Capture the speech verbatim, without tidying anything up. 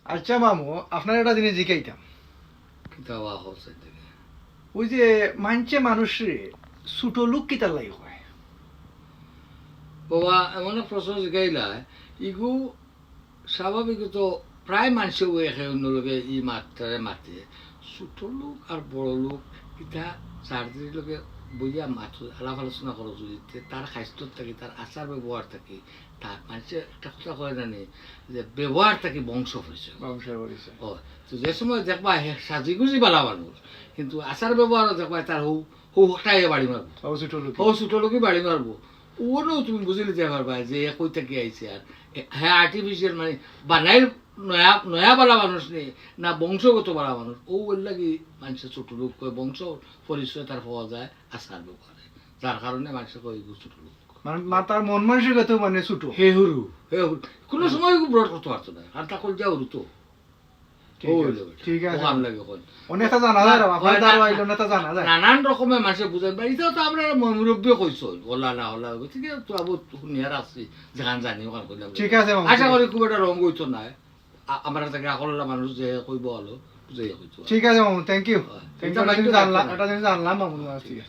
আচ্ছা মামু, আপনার একটা জিনিস জিকাইতাম। কিতা বা হোসেন দেখি। ওই যে মানষে মানুষরে ছোট লোক কিতার লাগি কয়? বাবা, এমন এক প্রশ্ন জিকাইলা, ইগু স্বাভাবিকত প্রায় মানষে ওই একে অন্য লগে ই মাততারে মাতে। ছোট লোক আর বড় লোক ইতা যার যার লগে বইয়া মাত, আলাপ আলোচনা করা যদি তে তার খাইস্তর থাকি, তার আচার ব্যবহার থাকি, তার মানষে একটা কথা কয় জানি যে ব্যবহার থাকি বংশ পরিচয়। বংশ পরিচয়। ও, তো যে সময় দেখবা হে সাজিগুজি বালা মানুষ, কিন্তু আচার ব্যবহারও দেখবা তার হৌ হৌ হকটাইয়া বাড়ি মারবো, ও ছোট লোক। হৌ ছোট লোকই বাড়ি মারবো। ওনও তুমি বুঝিলে যে পারবা যে এ কই থাকি আইছে। আর এ- হ্যাঁ, আর্টিফিশিয়াল মানে বানাইল নয়া নয়া বালা মানুষ নেই, না বংশগত বালা মানুষ। ও ওর লাগি মানষে ছোট লোক কয়, বংশ পরিচয় তার পাওয়া যায় আচার ব্যবহারে, যার কারণে মানষে কয় এগু ছোট লোক। মানে মা-, তার মন মানসিকতা মানে ছোট। হে হুরু, হে হুরু। কোনো সময় এগু ব্রড করতে পারতো না, কারণ তা কলজা হুরু তো। ঠিক ও আছে, হইলো বেটা। ঠিক আছে। ওখান লাগে কয়। অনেকটা জানা যায়, আপনার কয় দ্বারা না, অইলো, অনেকটা জানা যায়। নানান রকমের মানষে বুঝায়, বা ইতাও তো আমরা মুরব্বী কইছইন, ওলা না ওলা, গতিকে তো আবু শুনিয়ার আছি, যেখান জানি ওখান কইলাম। ঠিক আছে, মামু, আশা ঠিক করি আছে। খুব একটা রং হইতো না। আ-, আমরা তাকে আকললা মানুষ যে কইব হলো, বুঝাই কইতো। ঠিক আছে মামু, থ্যাংক ইউ। হয়। থ্যাংক এটা ইউ, মাইন্ডে জিনিস জানলাম, রাখতে এটা জিনিস জানলাম মামুর কাছ থেকে।